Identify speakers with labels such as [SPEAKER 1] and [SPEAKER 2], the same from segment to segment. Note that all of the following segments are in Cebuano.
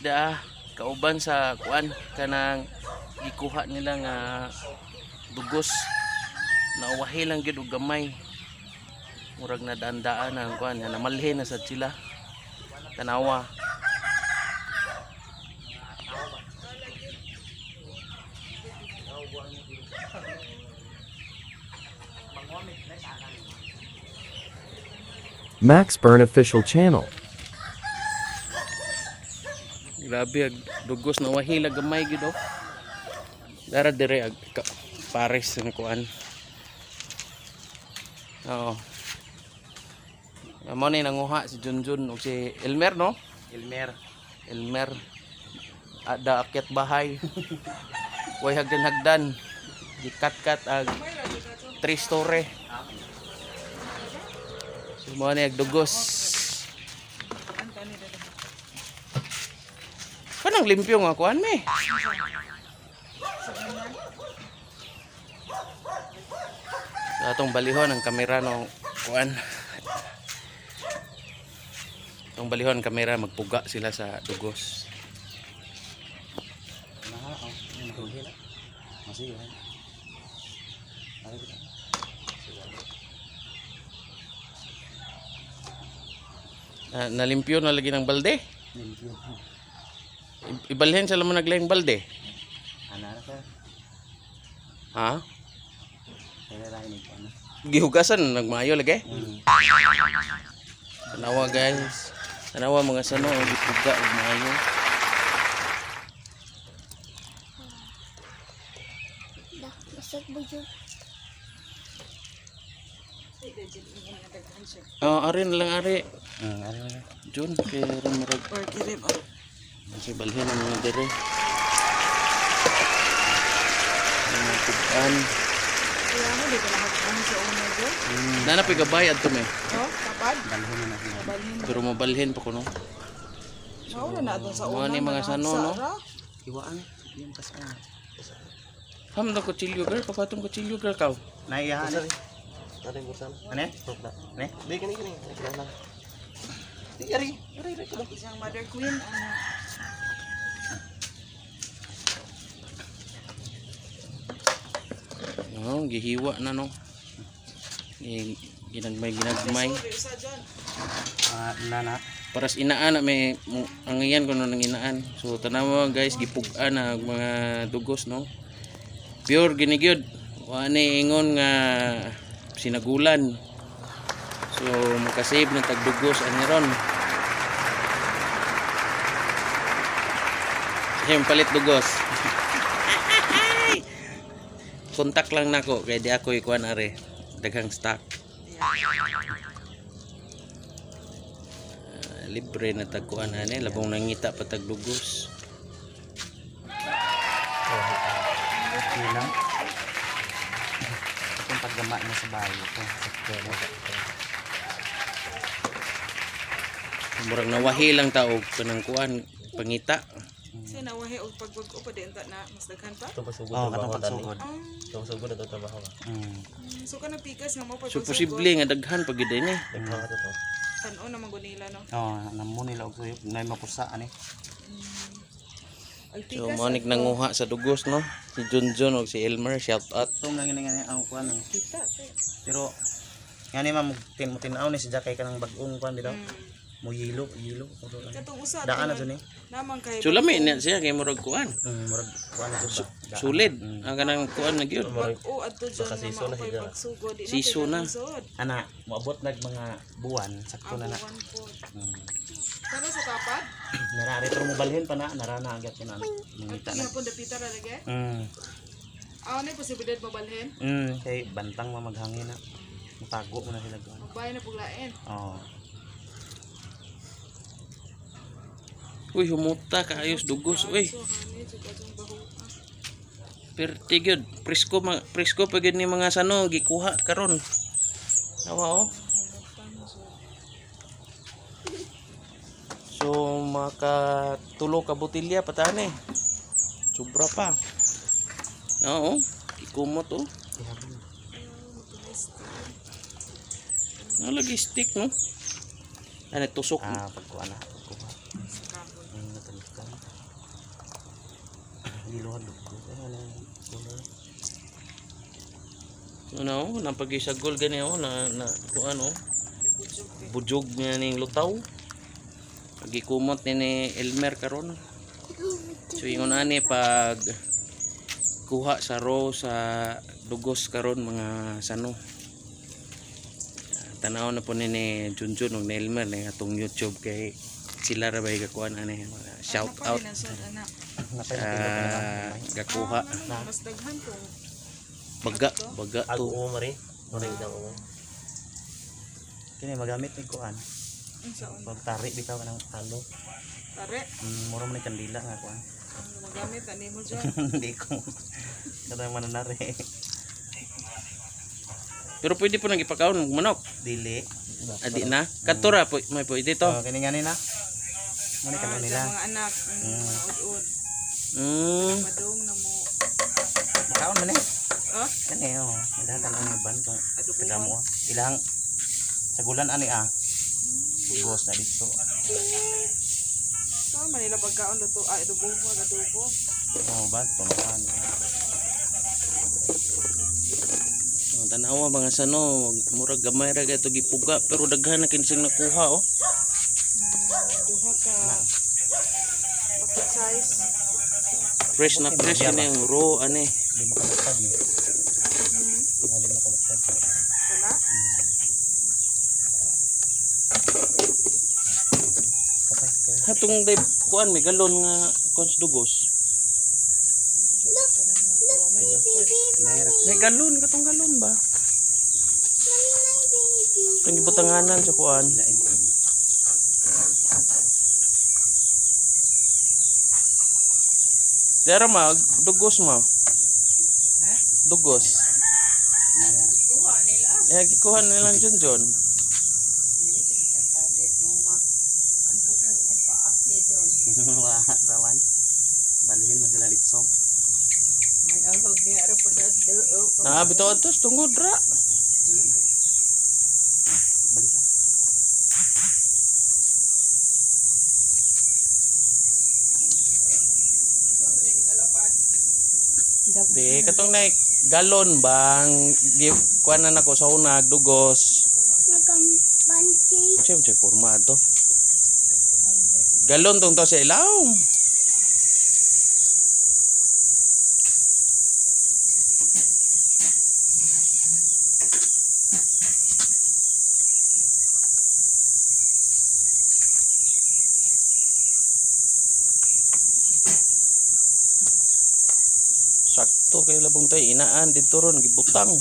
[SPEAKER 1] Da kauban sa kuan kanang gikuha nila nga dugos, nauwahi lang gyud og gamay, murag na daan-daan na ang kuan nga namalhin na sad sila. Tanawa.
[SPEAKER 2] Max Burn Official Channel.
[SPEAKER 1] Grabe ag dugos, nawahi lang gamay gyud oh. Dara dire ag pares ang kuan. Oo. Amo ni nanguha si Junjun ug si Elmer, no?
[SPEAKER 3] Elmer.
[SPEAKER 1] Elmer. Ada akyat bahay. Way hagdan-hagdan. Gikat-kat ag 3 story. So mo ni ag dugos. Kanang limpyo nga kuan me. Sa atong balihon ang kamera no kuan. Atong balihon ang kamera, magpuga sila sa dugos.
[SPEAKER 3] Nah, oh, ini nahuli na. Masih yan. Ari kita.
[SPEAKER 1] Na, nalimpyo na lagi ng balde.
[SPEAKER 3] Limpyo.
[SPEAKER 1] Ibalhin sa lamang naglayang balde.
[SPEAKER 3] Ana ra sir.
[SPEAKER 1] Ha?
[SPEAKER 3] Kaya ra ini ano.
[SPEAKER 1] Gihugasan nagmayo lagi. Tanawa, guys. Tanawa mga sano gipuga og maayo.
[SPEAKER 4] Dah, basag mo yun.
[SPEAKER 1] Oh, ari na lang ari.
[SPEAKER 3] Ari ra.
[SPEAKER 1] Jun kay ron murag
[SPEAKER 5] Or kiri ba?
[SPEAKER 1] kasi balhin ang mga dire. Ang mga pugaan.
[SPEAKER 5] Kaya mo, di ka nakakaon sa una dyan.
[SPEAKER 1] Nana pay gabay adto me.
[SPEAKER 5] Oh, kapad.
[SPEAKER 3] Dalhin na natin.
[SPEAKER 5] Balhin.
[SPEAKER 1] Pero mabalhin pa kuno.
[SPEAKER 5] Mauna na doon sa
[SPEAKER 1] Mga
[SPEAKER 5] una.
[SPEAKER 1] ni mga sano, no?
[SPEAKER 3] Iwaan yung kasama.
[SPEAKER 1] Ham na kutsilyo girl, pagkatong kutsilyo girl kaw.
[SPEAKER 3] Naiyahan. Ane? Ane?
[SPEAKER 5] Isang mother queen, ano.
[SPEAKER 1] No, gihiwa na no. Ginagmay ginagmay.
[SPEAKER 5] Sorry, usa dyan.
[SPEAKER 3] Ah, nana.
[SPEAKER 1] Paras inaan na may ang iyan kuno nang inaan. So tanawa guys, gipug-an na ang mga dugos no. Pure ginigyud. Wa ni ingon nga sinagulan. So makasave na tagdugos ani ron. Siyempre palit dugos. Kontak lang nako kay di ako ikuan are. Daghang stock. Ah, libre na tagkuan ani, labong nangita pa tagdugos.
[SPEAKER 3] Ilang. Itong paggama niya sa bayo ko.
[SPEAKER 1] Murag nawahi lang ta og kanang kuan pangita.
[SPEAKER 5] Kasi nawahi og pagbag-o pa din ta na mas daghan pa.
[SPEAKER 3] Oh, katong pagsugod.
[SPEAKER 5] Ah, So ka pikas nga mo
[SPEAKER 1] So posible nga daghan pag gyud ini.
[SPEAKER 5] Tan-o na mangunila no.
[SPEAKER 3] Oh, namo nila og suyop nay mapusa ani.
[SPEAKER 5] Ang
[SPEAKER 1] So
[SPEAKER 5] pikas
[SPEAKER 1] mo nig nanguha sa dugos no. Si Junjun og si Elmer, shout out.
[SPEAKER 3] Itong lang nga ang kuan. Eh.
[SPEAKER 5] Kita te.
[SPEAKER 3] Pero ngani ma'am tin mo tin-aw ni si Jack kay kanang bag-ong kuan bitaw. Mo yilo, yilo.
[SPEAKER 5] Katong usa
[SPEAKER 3] Daan na
[SPEAKER 5] ato
[SPEAKER 3] jud ni.
[SPEAKER 5] Namang kay
[SPEAKER 1] So lami na siya kay murag kuan.
[SPEAKER 3] Murag kuan na jud ba. Daan.
[SPEAKER 1] Sulid ang kanang kuan na gyud.
[SPEAKER 5] Bag-o adto dyan nga maupay pagsugod. Di na
[SPEAKER 1] Siso na.
[SPEAKER 5] lisod.
[SPEAKER 3] Ana, moabot nag mga buwan sakto na na.
[SPEAKER 5] Abuan po. Kano sa kapad?
[SPEAKER 3] Narari pero mobalhin pa na, narana agat yun ano. Mangita na.
[SPEAKER 5] Gihapon dapita ra lagi. Aw na posibilidad mabalhin.
[SPEAKER 3] Kay bantang ma maghangin na. Matago mo na sila kuan.
[SPEAKER 5] Magbahay na puglain.
[SPEAKER 3] Oh.
[SPEAKER 1] Uy, humuta kaayos dugos uy.
[SPEAKER 5] So kani jud atong baho.
[SPEAKER 1] Perti gyud. Presko presko pa gyud ni mga sano gikuha karon. Nawa oh. So makatulo ka botelya patane. Sobra pa. Oo, ikumot oh. Nalagi stick no. Ano tusok.
[SPEAKER 3] Ah, pagkuan na, pagkuha.
[SPEAKER 5] Sa kahoy.
[SPEAKER 3] Natalistan. Yelo dugos. Ay ano color.
[SPEAKER 1] Ano, napagisagol gani oh na na kuan oh. Bujog nga ning lutaw. Pagikumot ni Elmer karon. So ingon ani pag kuha sa raw sa dugos karon mga sano. Tanaw na po ni Junjun ug ni Elmer ni atong YouTube kay sila ra bay gakuan ani mga shout out
[SPEAKER 5] Anak.
[SPEAKER 3] Napay
[SPEAKER 1] sa gakuha.
[SPEAKER 5] Mas daghan to.
[SPEAKER 1] Baga baga to.
[SPEAKER 6] Ako mari. Mari daw ako.
[SPEAKER 3] Kini magamit ni kuan.
[SPEAKER 5] Unsa on?
[SPEAKER 3] Pagtari bitaw kanang talo.
[SPEAKER 5] Tare.
[SPEAKER 3] Mura man ni kandila nga kuan.
[SPEAKER 5] Ang magamit ani mo dyan.
[SPEAKER 3] Hindi ko. Kada mananari.
[SPEAKER 1] Pero pwede po nang ipakaon og manok.
[SPEAKER 3] Dili.
[SPEAKER 1] Adi na. Kadto ra po may pwede to.
[SPEAKER 3] Oh, kini nga ni na. Mo ni
[SPEAKER 5] Ah,
[SPEAKER 3] kanon
[SPEAKER 5] sa
[SPEAKER 3] nila.
[SPEAKER 5] mga anak, mga ud-ud. Padong na mo.
[SPEAKER 3] Makaon man eh.
[SPEAKER 5] Oh,
[SPEAKER 3] Kani oh. Ilang tanong ni ban kung
[SPEAKER 5] adubuhan.
[SPEAKER 3] kadamo ah. Ilang sagulan ani ah. Tugos na dito.
[SPEAKER 5] Sa Manila pagkaon luto ay adubo adobo.
[SPEAKER 3] Oh, ban pamakan.
[SPEAKER 1] Oh, tanawa mga sano, murag gamay ra kay to gipuga pero daghan na kinsing nakuha oh.
[SPEAKER 5] Mga duha ka pocket size.
[SPEAKER 1] Fresh na fresh ini ang raw ani.
[SPEAKER 3] Lima ka lupad ni. Mga lima ka lupad.
[SPEAKER 5] Kana?
[SPEAKER 3] Katay. kaya.
[SPEAKER 1] Hatong day kuan may galon nga cons dugos.
[SPEAKER 3] Kinahira.
[SPEAKER 1] May galon katong galon ba? Itong gibutanganan sa kuan.
[SPEAKER 3] Lain.
[SPEAKER 1] Dara ma dugos ma. Dugos.
[SPEAKER 3] Kinahira.
[SPEAKER 1] Eh gikuha nilang Junjun.
[SPEAKER 3] Wala rawan. Balhin man sila dito.
[SPEAKER 1] Na bitaw atos tungod ra.
[SPEAKER 3] Balik ka.
[SPEAKER 1] Di katong na galon bang gi kuan na nako sa una dugos.
[SPEAKER 4] Nagkampanti.
[SPEAKER 1] Siyempre, porma to. Galon tong to sa ilaw. Sakto kay labong tayo inaan dito ron gibutang.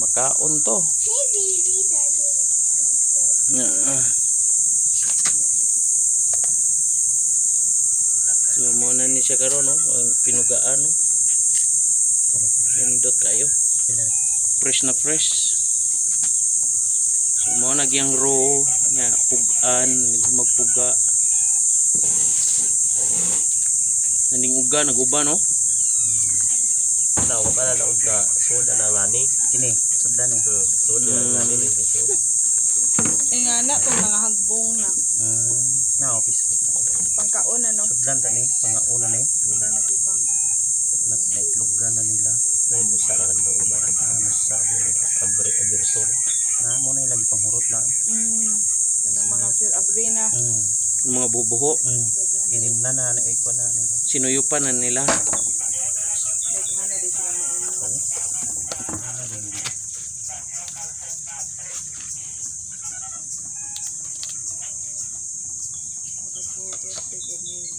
[SPEAKER 1] Makaon to.
[SPEAKER 4] Hey baby, daddy.
[SPEAKER 1] Na. So mo na ni siya karon no, ang pinugaan no. Nindot kayo.
[SPEAKER 3] Pila.
[SPEAKER 1] Fresh na fresh. So mo na giyang raw nga pugaan, magpuga. Naning uga naguba no.
[SPEAKER 6] Tawa ka na naog ka sud ana ngani.
[SPEAKER 3] Kini sudlan eh.
[SPEAKER 6] Sud ana ngani ni sud.
[SPEAKER 5] Ingana tong mga hagbong na
[SPEAKER 3] Na office.
[SPEAKER 5] pangkaon ano.
[SPEAKER 3] Sudlan ta ni pangauna ni.
[SPEAKER 5] Wala na gipang.
[SPEAKER 3] Naitlogan na nila.
[SPEAKER 6] Nay busa ra kan ba.
[SPEAKER 3] Ah, musa ko.
[SPEAKER 6] Abre aberto.
[SPEAKER 3] Na mo na ilang panghurot na.
[SPEAKER 5] Kanang mga Sir Abrina.
[SPEAKER 1] Yung mga bubuho
[SPEAKER 3] Inim na na na iko na nila.
[SPEAKER 1] sinuyupan na nila.
[SPEAKER 5] Daghan na di sila noon.
[SPEAKER 3] Ano din.
[SPEAKER 5] Makasuot kay ganyan.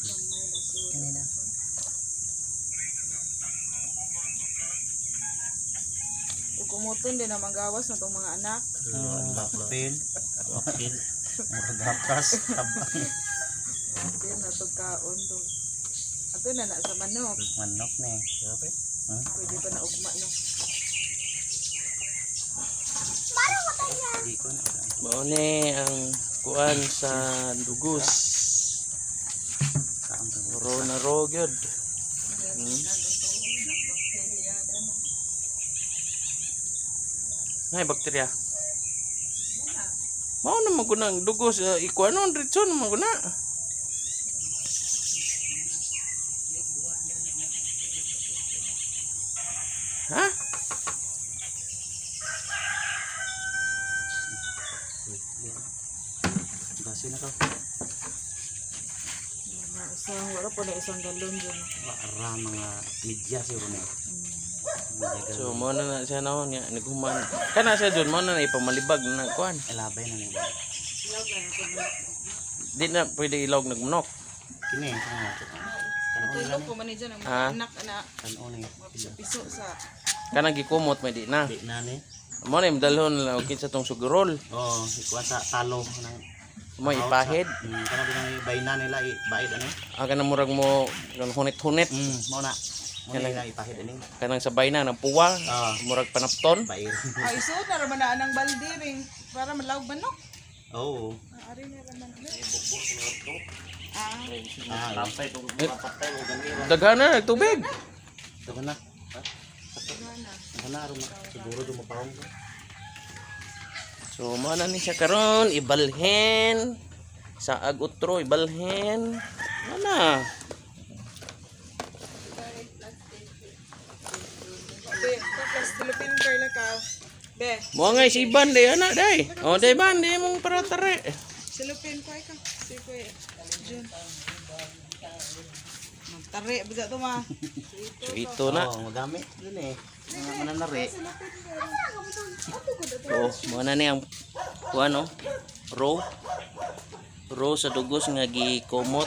[SPEAKER 5] Gamay na suot.
[SPEAKER 3] Kini na.
[SPEAKER 5] Ug kumuton din ang manggawas na tong mga anak.
[SPEAKER 6] Anak na.
[SPEAKER 3] Pil.
[SPEAKER 6] Apil.
[SPEAKER 3] Murag hakas. Tabang.
[SPEAKER 5] Din na tong kaon to. Ato na na sa manok.
[SPEAKER 3] Manok ni.
[SPEAKER 6] Okay.
[SPEAKER 5] Pwede pa na ugma no.
[SPEAKER 3] Di ko na.
[SPEAKER 1] Mao ni ang kuan sa dugos.
[SPEAKER 3] Saan to?
[SPEAKER 1] Ro na ro gyud. Ay, bakterya. Mao naman ko nang dugos ikuanon diretso naman ko na. Ha?
[SPEAKER 3] Basi na ka.
[SPEAKER 5] Mga isang, wala po na isang galon dyan.
[SPEAKER 3] Ara mga media siguro na. Media
[SPEAKER 1] So
[SPEAKER 3] galon.
[SPEAKER 1] mao na na siya naon nga naghuman. Kana siya jud mao na na ipamalibag na kuan.
[SPEAKER 3] Ilabay na niya.
[SPEAKER 1] Di na pwede ilog nagmunok.
[SPEAKER 3] Kini kana. Kanon
[SPEAKER 5] Tulog ko man ni dyan ang mga
[SPEAKER 1] Ah.
[SPEAKER 5] anak na
[SPEAKER 3] kanon ni.
[SPEAKER 5] piso sa
[SPEAKER 1] Kanang gikumot may di na.
[SPEAKER 3] Di na ni.
[SPEAKER 1] Mao na imdalhon lang og kinsa tong sugurol.
[SPEAKER 3] Oh, ikuha sa talo nang
[SPEAKER 1] Mo ipahid.
[SPEAKER 3] Kana din ang bayna nila ibaid ano.
[SPEAKER 1] Ah, kanang murag mo kanang hunit-hunit.
[SPEAKER 3] Mao na. Mao na ila ipahid ani.
[SPEAKER 1] Kanang sabay na ng puwa.
[SPEAKER 3] Ah.
[SPEAKER 1] Murag panapton.
[SPEAKER 3] Bair.
[SPEAKER 5] Ay, isuod na raman na anang balde ring para malawg manok.
[SPEAKER 3] Oo.
[SPEAKER 5] Ah, ari na raman na.
[SPEAKER 3] Ah,
[SPEAKER 1] Daghan na tubig.
[SPEAKER 3] ito na. Ha? Ito na aron siguro dumapawong ko.
[SPEAKER 1] So mao na ni siya karon ibalhin sa agutro ibalhin. Ano na?
[SPEAKER 5] Be, tapos Philippine girl ka. Be,
[SPEAKER 1] Mo nga si Iban day ana day. Oh day ban di mong paratare.
[SPEAKER 5] silupin ko ay ka. Si ko Jun. Magtari bisa to ma.
[SPEAKER 1] So ito na.
[SPEAKER 3] Oo, magamit dun eh. Mga mananari.
[SPEAKER 1] Oh, mao na ni ang kuan no. Raw. Raw sa dugos nga gikumot.